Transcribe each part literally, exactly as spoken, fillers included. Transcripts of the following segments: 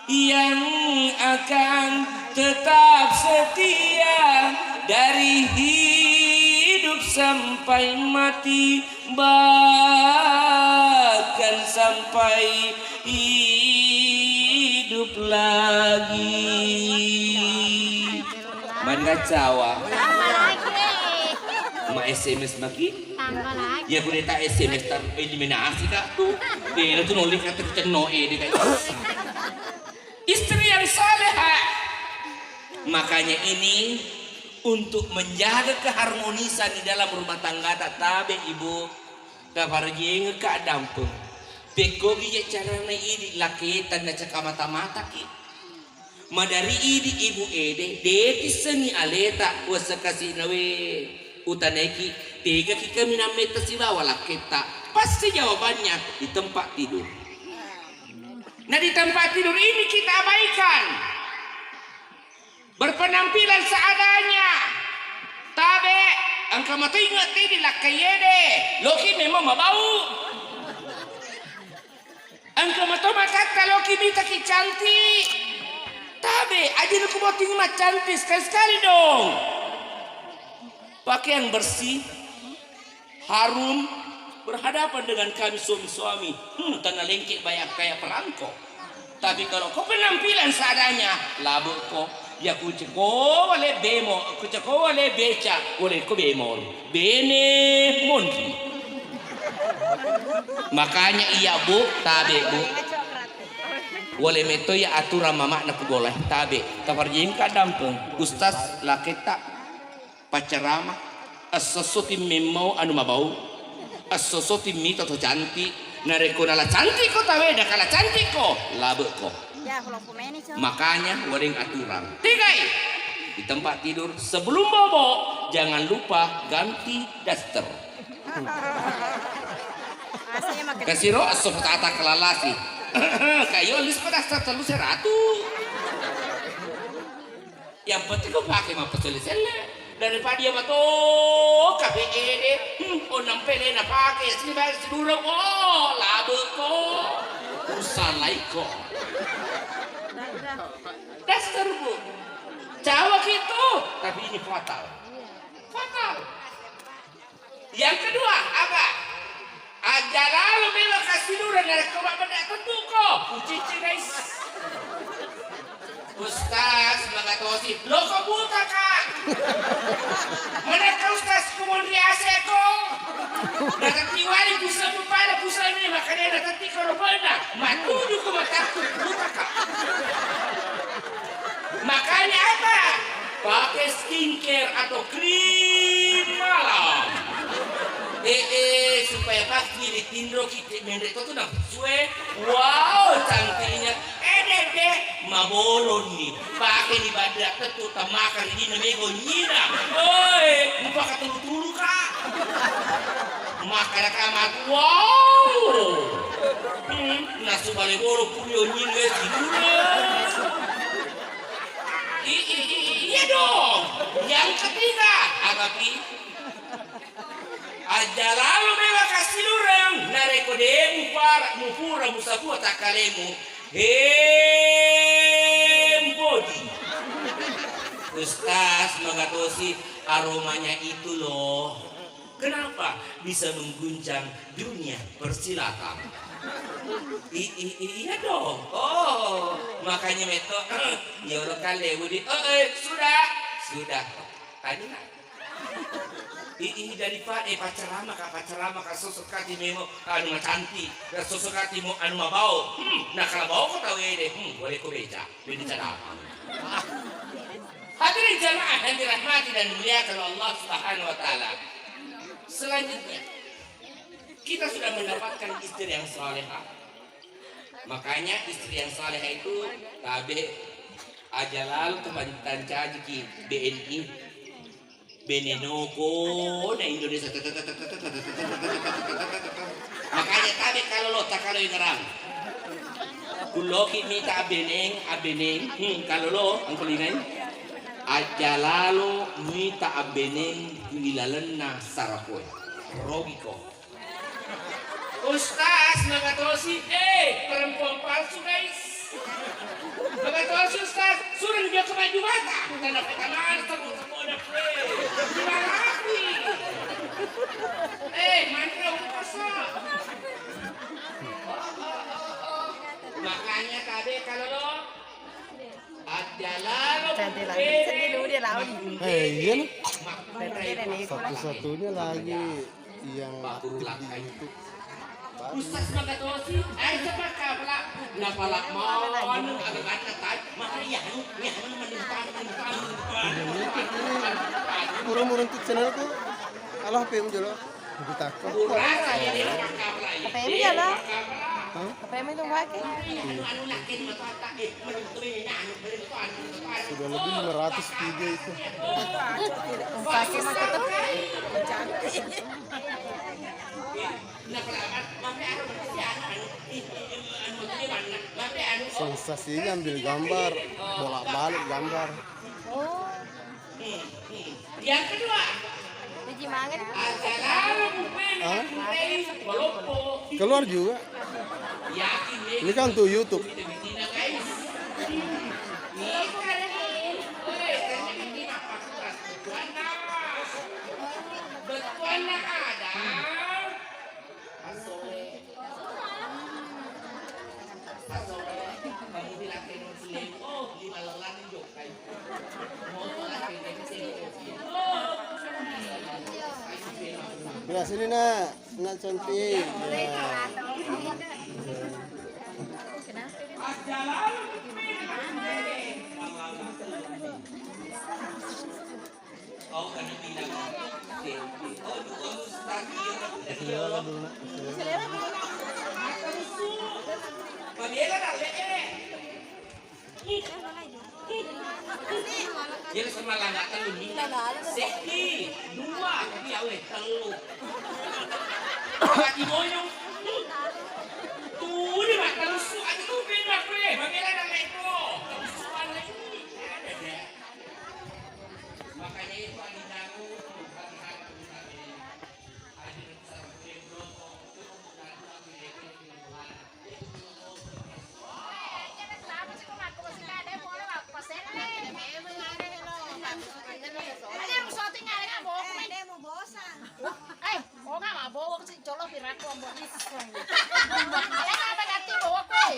yang akan tetap setia dari hidup sampai mati, bahkan sampai hidup lagi. Mari kaccawa. Ma S M S maki? Tambah lagi. Ya, ku deta S M S tar eliminasi, Kak, tu. Dena tu nolih kata kecenno e de, Kak. Istri yang salehah. Makanya ini untuk menjaga keharmonisan di dalam rumah tangga, tak tabe, Ibu. Tafarjengekka dampeng. Pekkogi je carana idi laketa nacaka mata-mataki. Madari idi ibu ede, de tissengi aleta wasekasinawe utanaiki, tegaki kaminang metta sibawa lakketta. Pasti jawabannya di tempat tidur. Nah, di tempat tidur ini kita abaikan. Berpenampilan seadanya. Tabe, engka mato ingetti di lakkai ede. Loki memang mabau. Engka mato matatta loki mitaki cantik. Tabe, aja ku botting maccantik sekali-sekali dong. Pakaian bersih, harum, berhadapan dengan kami suami-suami. Hmm, tanah lengkek bayar kayak perangko. Tapi kalau kau penampilan seadanya, labuk ko. Ya kuceko wale bemo, kuceko wale beca, wale ko bemor. Bene monri. Makanya iya, Bu, tabe, Bu. Wale metto ya aturan mamakna ku bola, tabe. Tafarjingka dampeng, Ustaz laketta. Paccarama, esso-esso timmemmau anu mabau, esso-esso timmita to cantik, narekko nala cantikko tawe, nakala cantikko, labekko. Ya, kalau pemainnya, Cok. Makanya, waring aturan. Tigai, di tempat tidur, sebelum bobo, jangan lupa ganti daster. Kasiro esso petata kelalasi. Kayo lis pada daster telu seratu. Yang penting kau pakai mappaselle-selle. Daripada iya mato kafe ede, hmm, oh, nampe le na pakai sini bayar sidurung, oh, labeko. Usalaiko. Dasar, Bu. Cawa gitu, tapi ini fatal. Fatal. Yang kedua, apa? Aja lalo melo kassidureng narekko mabbeda tentuko. Kucicci, guys. Ustaz, magatosi. Loko buta, Kak. Manakka Ustaz kumonri aseko. Natettiwari pusang pada pusang ini, makanya natetti korobana. Matuju ko mataku buta, Kak. Makanya apa? Pakai skincare atau krim malam. Eh, eh, supaya pas gili tindro kita menre itu tuh nah, sue. Wow, cantiknya. Eh, deh, deh, maboloni. Pakai di badak tetu tamaka ridina mego nyina. Oi, muka tulu-tulu, Kak. Makkada kamatu, wow. Hmm, nasu bale bolo pulio nyinwe sidure. I, i, i, iya dong. Yang ketiga, agapi. Aja lalo melo kassidureng, narekko de mupara, mupura musapua takkalemu. He, mpoji. Ustaz, magatosi aromanya itu loh. Kenapa bisa mengguncang dunia persilatan? I, i, i, iya dong. Oh, makanya meto, ya Allah, kale, Budi. Oh, eh, sudah. Sudah. Tadi nak. I, i, daripada, eh, pacaramaka, pacaramaka, sosok kati memo, anu macantik, dan sosok kati mo, anu mabau. Hmm, nah, kalau bau kau tahu ya deh, hmm, boleh kau beca, beca apa? Hadirin jamaah yang dirahmati dan dimuliakan oleh Allah Subhanahu wa Taala. Selanjutnya, kita sudah mendapatkan istri yang salehah. Makanya istri yang salehah itu tabe aja lalu teman tancajiki B N I. Benenoko na Indonesia. Makanya tabe kalau lo tak kalau ingerang. Kuloki mita abeneng, abeneng. Hmm, kalau lo, engko lingai. Aja lalo mita abeneng ku ilalenna sarapoe. Rogiko. Ustaz, magatosi, eh, perempuan palsu, guys. Kata Ustaz, suruh dia ke baju bata. Karena pertama, tepuk-tepuk dah, weh. Gimana lagi? Eh, mana upaso? Makanya tadi kalau lo, ajalah lo. Cantik lagi. Sedih dulu dia lawan. Eh, iya nih. Berarti dia nenek. Satu-satunya lagi yang aktif di YouTube. Ustaz maka tosi, ai sepaka pala. Napala mau anu agak-agak tai, maka iya anu, iya anu menimpa, menimpa, menimpa. Urung-urung tuh channelku, alah P M jolo. Ditakut. Kurasa ya dia maka pala iya. P M jolo. Hah? P M itu pakai. Iya anu, anu lakin mata tak, eh, menimpa ini anu, menimpa anu, menimpa anu. Sudah lebih lima ratus video itu. Kasih mah tetep cantik. Sensasinya ambil gambar, bolak-balik gambar. Oh. Yang kedua, biji mangan. Hah? Keluar juga. Ini kan untuk YouTube. Ya, sini, Nak. Nak cantik. Ya. Jadi semalam nggak tellu nih. Seddi, dua, tapi ya weh, tellu. Mati moyong. Tuh, dia mah tellu su aja tuh, beda, weh. Bagaimana, Leko? Tellu su lagi. Ada deh. Makanya itu adi dagu, hati-hati. Eh, oh, nggak mabok, si Colo piraku ambo iseng. Alena apa ganti bawa kue?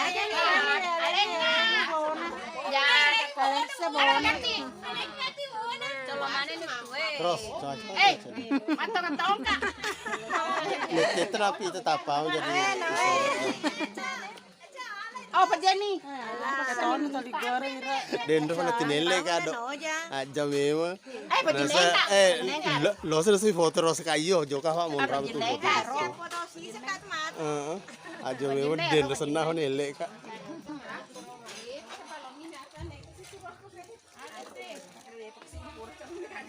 Alena. Ya. Alena bona. Colo mana nih kue? Terus, coba. Eh, matang-matang, Kak. Lihat, lihat, tapi itu tapau jadi. Oh, pejani. Denro na tinelle kado. Aja memang. Eh, pejani. Nasa, eh, lo, lo sudah sih foto ros kayo, joka Pak, mau rabu tuh foto. Heeh. Aja memang denro senang nelle, Kak.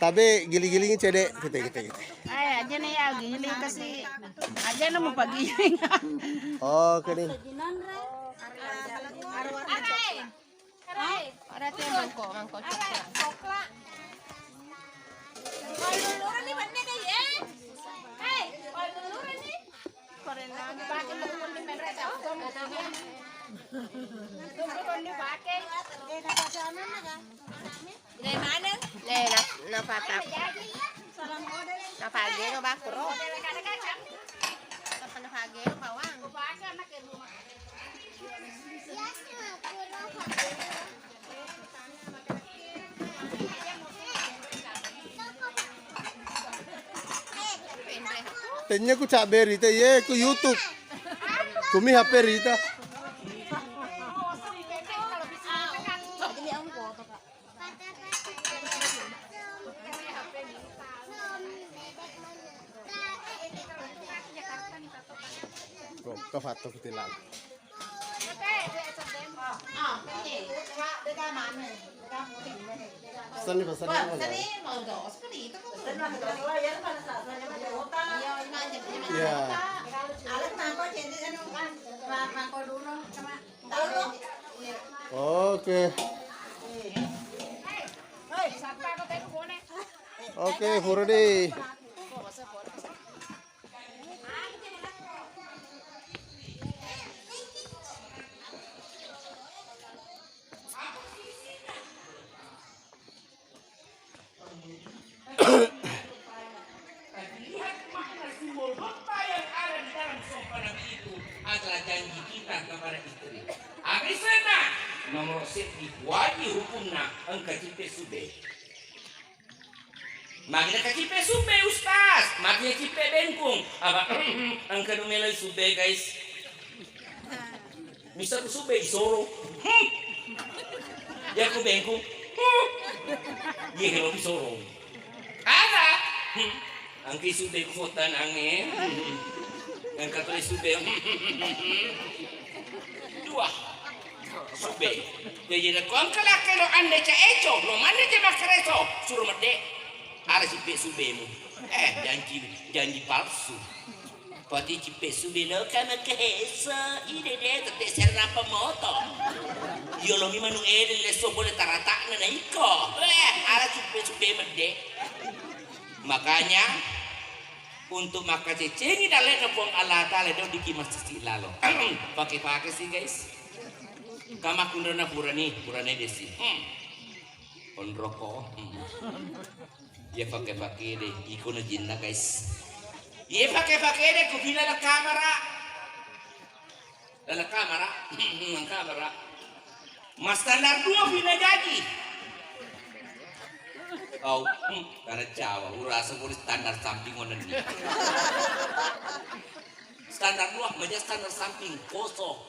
Tapi giling-giling cedek, kita, kita, kita. Eh, aja nih ya, giling kasih. Aja nemu pagi. Oh, oke nih. Ada teh mangkok, mangkok coklat. Coklat. Kalau lurus nih, mana deh, ya? Hei, kalau lurus nih. Dai maneng? Le, na, napata. Napageno bakro. Napageno bawang. Tennia ku cabbe rita, ye, ku YouTube. Kumi H P rita. Kok, kok fatto kutilang. Seni, seni. Iya. Oke. Oke, furo di. Nomor seddi, wajib hukumna engka cippe sube. Magi na kacippe sube, Ustaz? Magi na cippe bengkung. Apa? Engka nu meloi sube, guys. Bisa ku sube isoro. Hmm. Ya ku bengkung. Hmm. Iya, kalau isoro. Ada. Hmm. Engka sube ku fotanange. Hmm. Engka tulis sube. Hmm. Dua. Sube. Jaji, rekko engka lakkai lo ande ca eco, lo manne je makkareso, suro medde. Ada cippe subemu. Eh, janji, janji palsu. Pati cippe sube lo ka makkareso, ide de tette serna apa moto. Yo lo mi manu ede leso boleh taratakna na iko. Eh, ada cippe sube medde. Makanya, untuk makkacecengi dalle'na Puang Allah Ta'ala, dodiki masisi lalo. Pake-pake sih, guys. Kama kunrona purani, purane desi. Hmm. Onroko. Hmm. Iya pake-pake de, iko na jinna, guys. Iya pake-pake de, ku pila la kamera. Dalam kamera. Hmm, kamera. Mas standar dua pina jaji. Au, hmm, karena Jawa, urasa boleh standar samping ngono ni. Standar dua, maja standar samping, kosong.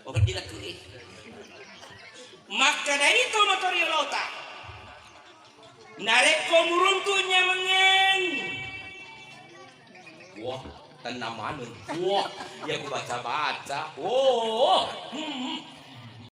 Obat dilakui. Maka dari itu motor yolota. Narekko muruntu nyamengeng. Wah, tenang maneng. Wah, ya ku baca-baca. Oh, hmm.